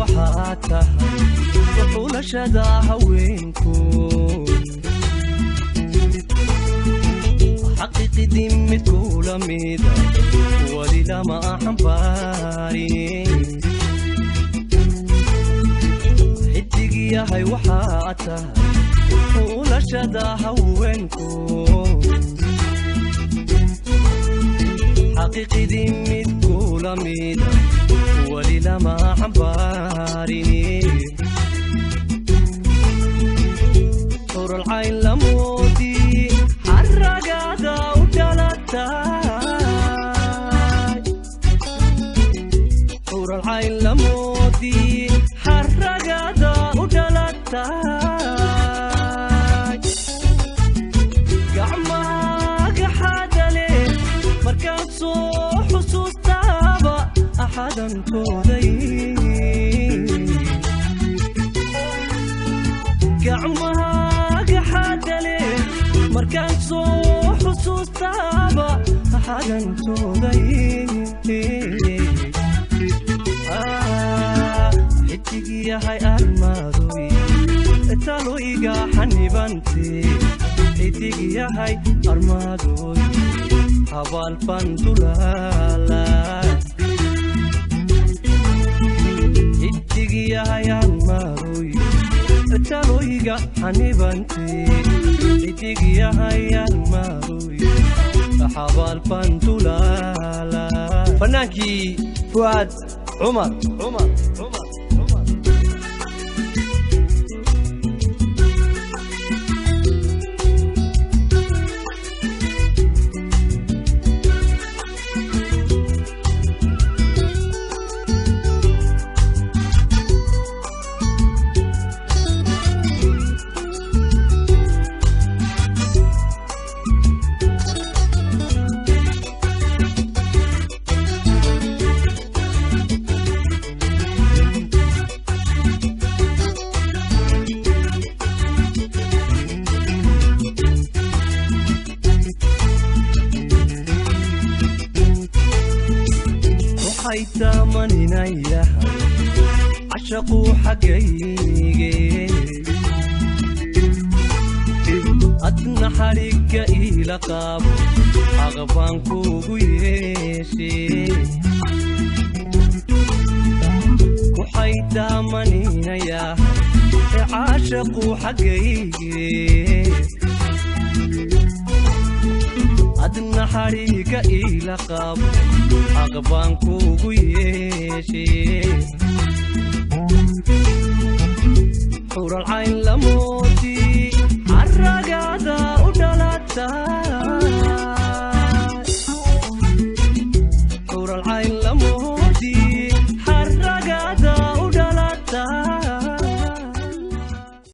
Waxaa tahay xulashada haweenku, xaqiiqidii mid kula mida wali lama xambaarin. Xidig yahay waxaa tahay xulashada haweenku, xaqiiqidii mid kula mida wali lama xambaarin. Xuralcayn lamoodii xaragaada u dhalatay, xuralcayn lamoodii xaragaada u dhalatay. Gacmahaaga xadale markaan soo xusuustaaba axadantooday. Gacmahaaga xadale markaan soo xusuustaaba axadantooday. Xidig yahay armaadoy talo iga xanibante, xidig yahay armaadoy xabaal baan dulaala. Xidig yahay armaadoy talo iga xanibante, xidig yahay armaadoy xabaal baan dulaala. Fanaankii Fu'aad Cumar Cumar Cumar Cumar. Waxay taamaninayahay cashaquu xaggayge, adna xadhigga iila qaabo xaqbaan kuugu yeeshee. Waxay taamaninayahay caashaquu xaggayge, adna xadhigga iila qaabo xaqbaan kuugu yeeshee. Xuralcayn lamoodii xaragaada u dhalatay, xuralcayn